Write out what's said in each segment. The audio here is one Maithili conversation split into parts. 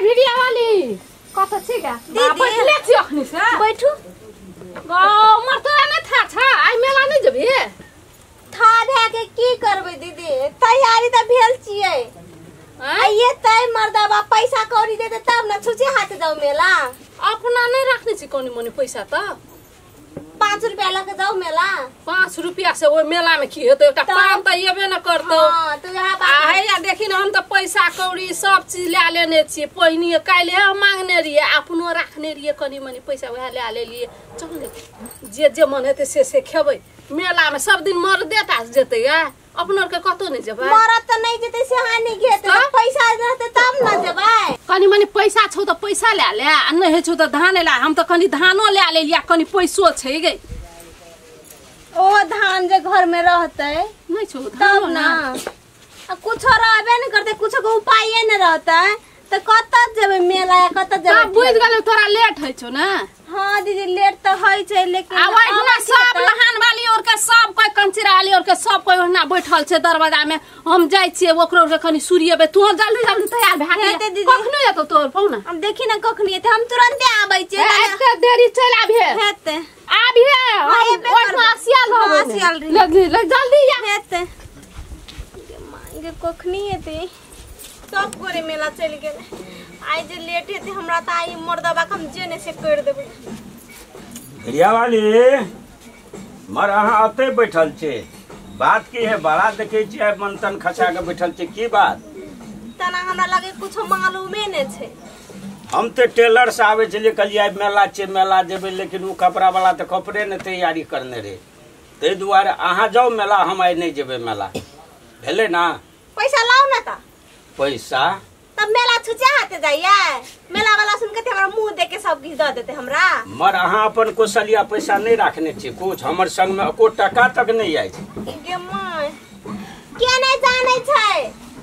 भिड़िया वाली कत छी गा बैठले छी अखनी से बैठू मर तोरा नै था छा आइ मेला नै जेबी था भए के की करबै दीदी तैयारी त भेल छियै आइए तै मर्दबा पैसा कौड़ी देते तब न छुचे हाथ जाऊ मेला अपना नै राखने छी कोनी मनी पैसा त 5 रुपया लके जाऊ मेला 5 रुपया से ओइ मेला में की हेतै एकटा पान त एबे न करतौ हां त वएह बात आ हैया देखी न हम त पैसा कौड़ी सब चीज ला लेने छी पहिनी काल्हि हम मांगने रहिए अपनो राखने रहिए कनी मनी पैसा वएह ला लेलिए चल ने जे जे मन हेतै से से खेबै मेला में सब दिन मर्दे टा जेतै गा अपनो के कतौ नै जेबै मरद त नै जेतै से हानि घेतै पैसा रहतै तब न जेबै कनी मनी पैसा छौ त पैसा ला ले आ नै है छौ त धान ला हम त कनी धानो ला लेलियै कनी पैसो छै गे ओ धान जे घर में रहतै नै छौ तब न आ कुछो रहबे नै करतै कुछो के उपाये नै रहतै त कत जेबै मेला या कत जेबै तब बुझ गेलौ तोरा लेट होइ छौ न हां दीदी लेट त होइ छै लेकिन आ ओहिना सब लहान वाली और के सब कोई कंचरा वाली और के सब कोई ओहिना बैठल छै दरवाजा में हम जाइ छियै ओकरो के कनी सुरिएबै तू जल्दी जल्दी तैयार भए के कखनो एतौ तोर पहुना हम देखी न कखनी एतै हम तुरंते आबै छियै एते देरी चलि आबिहे हेतै आबिहे ओहिना सियाल रहबै ले जल्दी आ हेतै मांगे कखनी एतै सब गोरे मेला चलि गेलै आइ जे लेट हेतै हमरा त आइ मर्दबा के हम जे ने से कर देबै रिया वाली मर अहाँ अते बैठल छे बात की है बड़ा देखै छियै मन तन खसा के बैठल छे की बात तना हमरा लगे कुछो मालूमे ने छै हम ते टेलर से आबै छलियै कहलियै आइ मेला छै मेला जेबै लेकिन ओ कपड़ा वाला तऽ कपड़े ने तैयारी करने रहे ताहि दुआरे अहाँ जाउ मेला हम आइ नहि जेबै मेला भेलै ना पैसा लाउ ना त पैसा तब मेला छुचे हाथे जाइए मेला वाला सुन के हमरा मुंह देख के सब किछ the देते हमरा मर अहाँ अपन कौशलिया पैसा नहीं राखने छी कुछ हमर संग में एको टका तक नहीं आइ छै गे माय के नहीं जानै छै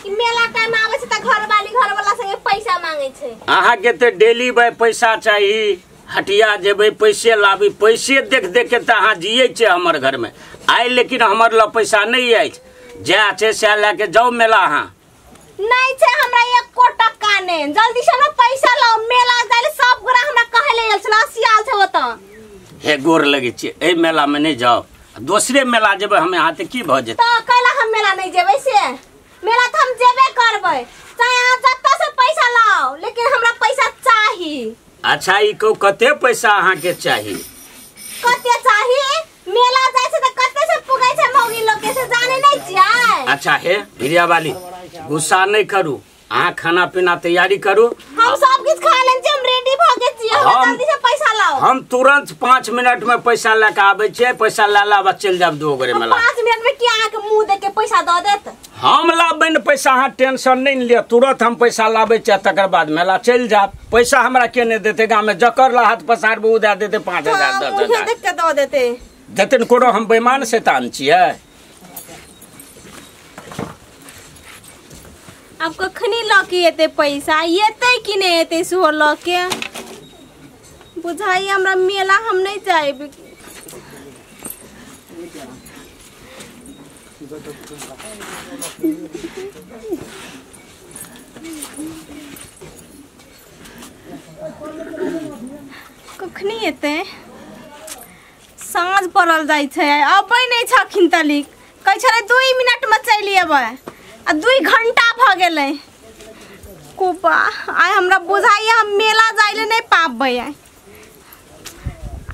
कि मेला टाइम आबै छै त घर वाली घर वाला संगे पैसा मांगे छै अहाँ के ते डेली बाय पैसा चाही हटिया जेबै पैसे लाबी पैसे देख देख के त अहाँ जियै छै हमर घर में आइ लेकिन हमर ल पैसा नहीं आइ जे छै से लए के जाउ मेला अहाँ नहीं छै हमरा एको टका ने जल्दी से हमरा पैसा लाओ मेला जाइले सब गोरा हमरा कहै ले आयल छल सियाल छै ओत हे गोर लगे छै ए मेला में नहीं जाओ दोसरे मेला जेबै हम यहाँ ते की भ जेतै त कैला हम मेला नहीं जेबै से मेला त हम जेबे करबै चाहे अहाँ जत्ता से पैसा लाओ लेकिन हमरा पैसा चाही अच्छा ई कहू कते पैसा अहाँ के चाही कते चाही मेला जाय छै त कते से पुगै छै मौगी लोग के से जाने नहीं छियै अच्छा हे भिड़िया वाली गुस्सा नहीं करू अहाँ खाना पीना तैयारी करू हम सब किछ खा लेने छी हम रेडी भ गेल छी हमरा जल्दी से पैसा लाओ हम तुरंत 5 मिनट में पैसा लए के आबै छियै पैसा ला ला चलि जाब दू गोरे मेला 5 मिनट में की अहाँ के मुंह देख के पैसा the देत हम लाबे ने पैसा अहाँ टेंशन नहीं लिअ तुरंत हम पैसा लाबै छियै तकर बाद मेला चलि जाब पैसा हमरा के नहीं देते गाँव में जकर ला हाथ पसारबै ओ दए देते 5000 10000 देख के the देते देते ने कोनो हम बेईमान शैतान छियै अब कखनी लऽ के एतै पैसा एतै कि नहि एतै सेहो लऽ के बुझाइए हमरा मेला हम नहीं जाएब कखनी एतै साँझ पड़ल जाइ छै अबै नहि छखिन तलिक कहै छलै 2 मिनट में चलि अबै आ 2 घंटा भ गेलै कोबा आइ हमरा बुझाइए हम मेला जाइले नहीं पाबै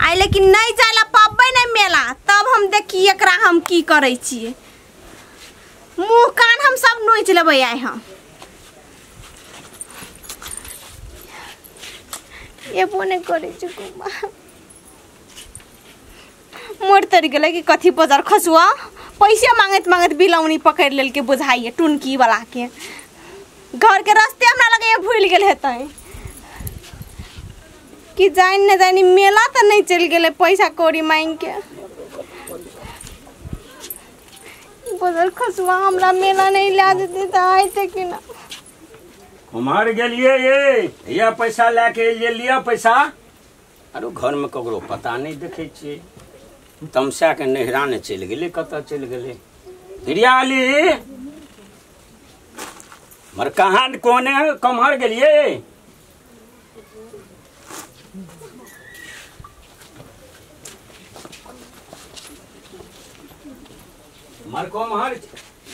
आइ लेकिन नहीं जाइले पाबै नहीं मेला तब हम देखी एकरा हम की करै छियै मुँह कान हम सब नोचि लेबै आइ हम एबो नहि करै छै कोबा मोर तर गेलै कि कथी बजार खसुआ पैसे मांगैत मांगैत बिलौनी पकड़ि लेलकै बुझाइए टुनकी वाला के घर के रास्ते हमरा लगैए भूलि गेल हेतै कि जानि न जानि मेला तऽ नहीं चलि गेलै पैसा कौड़ी मांगि के बजार खसुआ हमरा मेला नहीं ला देतै तऽ अयतै कि ना कुम्हर गेलियै ये या पैसा लए के एलियै लिअ पैसा आरो घर में ककरो पता नहीं देखै छियै तमसा के नहिरा ने चलि गेलै कतऽ चलि गेलै हिरियाली मर कहाँ कोने कम्हर गेलियै? मरको मर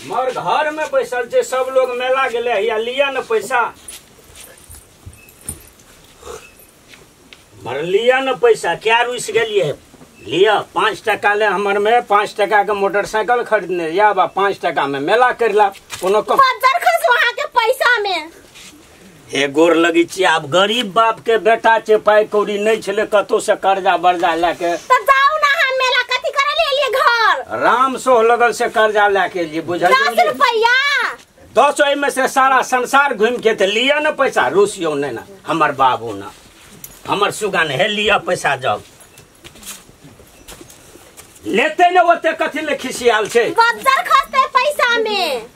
मर घर में बैसल छै सब लोग मेला गेले या लिया न पैसा मर लिया न पैसा क्या रुस गेलिए लिया 5 टका ले हमर में 5 टका के मोटरसाइकिल खरीदने या बा 5 टका में मेला करला कोनो कम बजर खस वहां के पैसा में। हे गोर लगी छी आब गरीब बाप के बेटा छे पाई कौड़ी नहीं छले कतो से कर्जा बर्जा लेके त जाऊ ना हम मेला कथि करे ले लिए घर राम सोह लगल से कर्जा लेके लिए बुझल 10 रुपया 10 ओइ में से सारा संसार घूम के त लिया न पैसा रुसियो नहीं ना हमर बाबू ना हमर सुगान हे लिया पैसा जब लेते न ओते कथि ले खिसियाल छे बजर खसते पैसा में।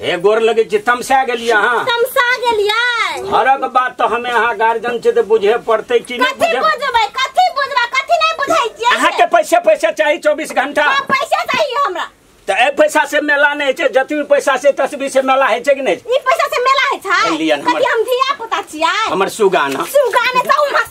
हे गोर लगे छी तमसा गेलिए अहाँ तमसा गेलिए घरक बात तो हमें अहाँ गार्जियन छे त बुझे पड़ते कि नहीं कथि बुझबै कथि बुझबै कथि नहीं बुझै छियै अहाँ के पैसे पैसे चाही 24 घंटा। हां पैसा चाहिए हमरा त ए पैसा से मेला नहीं छै जतबी पैसा से तसबी से मेला है छै कि नहीं ई पैसा से मेला है छै कथि हम धिया पुता छियै हमर सुगाना सुगाने त उमर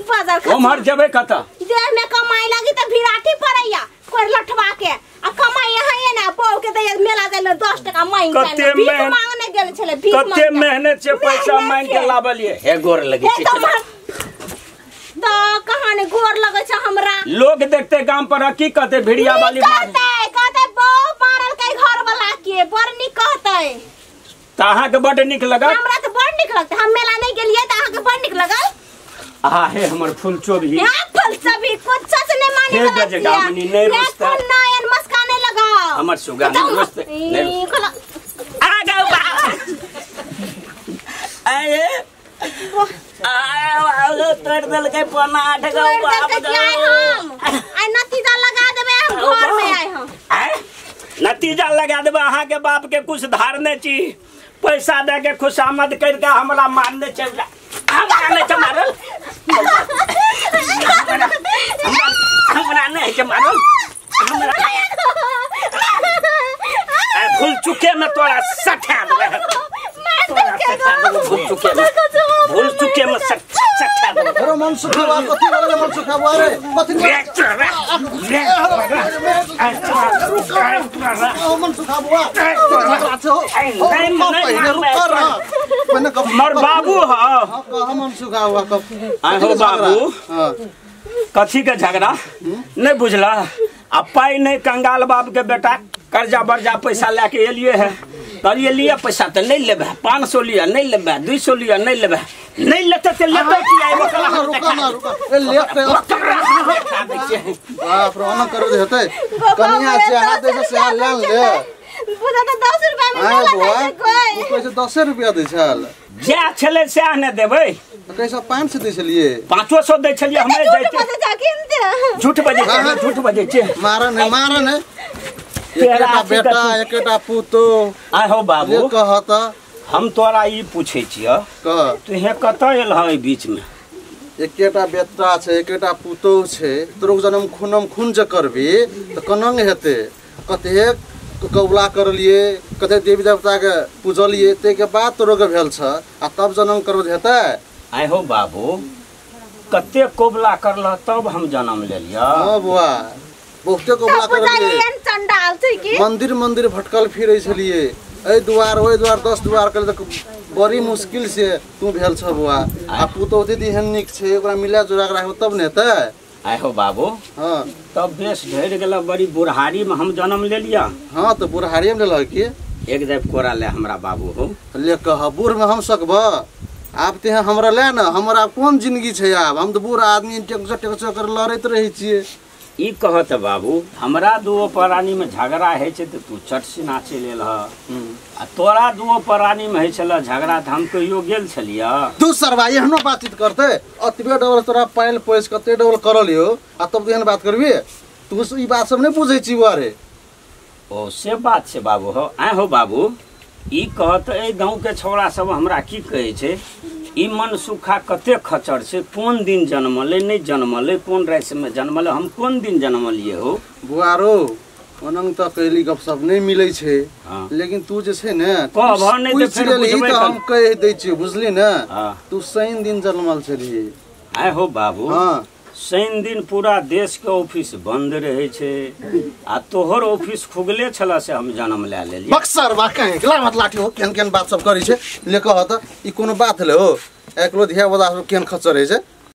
बाजार खा उमर जेबै कत देह में कमाई लगी त भिराठी पड़ैया कोर लठवा के आ कमाई यहाँ है ना बहु के दैया मेला जाइले 10 टका मांग के भीख मांगने गेल छले भीख मांग कते मेहनत से पैसा मांग के लाबलिए हे गोर लगे छै त कहानी गोर लगे छै हमरा लोग देखते गांव पर की कहते भिड़िया वाली कहते कहते बहु मारल के घर वाला के बड़ नीक कहते त अहाँ के बड़ नीक लगल हमरा त बड़ नीक लगते हम मेला नहीं गेलिए त अहाँ के बड़ नीक लगल आ हे हमर फूल चोभी हां फूल चोभी कुछ से नहीं माने हे गजगामनी नहीं रुसता नयन मस्का नहीं लगाओ हमर सुगा नहीं रुसते नहीं आ गौ बा आए आ तोड़ देल के 7.75 गौ बाप के हम आ नतीजा लगा देबे हम घर में आए हम आए नतीजा लगा देबे अहाँ के बाप के कुछ धारने छी पैसा दे के खुशामद कर के हमरा मारने चल जा हमरा नहीं मारल हमरा नहीं मारल हमरा भूल चुके में तोरा सठा देबे भूल चुके में सठा देबे अरे मन सुखावा कथि वाला मन सुखावा रे कथि मन सुखावा मर बाबू हां मन सुखावा कब आहो बाबू कथी के झगड़ा नहीं बुझला आ पाई नहीं कंगाल बाप के बेटा कर्जा बर्जा पैसा लेके एलिए है कहलिए लिया पैसा तो नहीं लेबे 500 लिया नहीं लेबे 200 लिया नहीं लेबे नहीं लेते ते लेते की आइ ओकरा रुका ना रुका ए लेते बाप रे ओना कर दे होते कनिया चाहा दे से ले ले बुझा त 10 रुपया में मेला जाय कोई उ कैसे 10 रुपया दै छल जा छले से ने देबै कैसे 500 दै छलिए 500 दै छलिए हमे जाइते झूठ बजै छै झूठ बजै छै मारन है मारन है एकटा बेटा एकटा पुतो आहो बाबू कहत हम तोरा ई पूछै छियऽ कह तुहे कतऽ एल हँ एहि बीच में एकेटा बेटा छै एकेटा पुतो छै तोरो जनम खूनम खून जे करबी त कनंग हेतै कतेक कबुला करलिए कते देवी देवता के पूजलिए ते के बाद तोरो के भेल छ आ तब जनम करब हेतै। आहो बाबू कते कबुला करलह तब हम जन्म लेलियऽ। हां बुआ बहुते कबुला करलिए चंडाल छै की मंदिर मंदिर भटकल फिरै छलिए ए दुआर ओइ दुआर 10 दुआर कर त बड़ी मुश्किल से तू भेल छ बुआ आ पुतोह दीदी एहन नीक छै ओकरा मिला जुला के राखब तब ने हेतै। आहो बाबू हां तब बेस ढेर गेल बड़ी बुढ़ारी में हम जन्म लेलिया। हां तो बुढ़ारी में लेलह की एक देव कोरा ले हमरा बाबू हो ले कह बूढ़ में हम सकब आब ते हमरा ले न हमरा कोन जिंदगी छै आब हम तो बूढ़ आदमी टेक्सो टेक्सो कर लड़ैत रहै छियै। ई कहत बाबू हमरा दुओ प्राणी में झगड़ा होइ छै त तू चटसिना चलि एलह आ तोरा दुओ प्राणी में होइ छल झगड़ा त हम कहियो गेल छलियै। तू सरवा एहनो बातचीत करते अतबे डबल तोरा पायल पैस कते डबल करलियो आ तब एहन बात करबी तू ई बात सब नहीं बुझै छी अरे ओ से बात छै बाबू हो। आइ हो बाबू ई कहत एहि गाँव के छौड़ा सब हमरा की कहै छै ई मनसुखा कते खचर छै कोन दिन जन्मलै नहीं जन्मलै कोन राशि में जन्मलै हम कोन दिन जन्मलिए हो। बुआरो ओनंग त कहली गपशप नहि मिलै छै। लेकिन तू जे छै ने कहबह नहि तऽ फेर बुझबै। हम कहि दै छियौ बुझली ने, तू शनि दिन जनमल छलही। आइ हो बाबू, शनि दिन पूरा देश के ऑफिस बंद रहे छै आ तोहर ऑफिस खुगले छला से हम जन्म ले लेलियै। बक्सर बा कहीं लामत लाठी हो केहन केहन बात सब करै छै। ले कह त ई कोनो बात ले हो, एकलो धिया पुता सब केहन खच्चर रहै छै।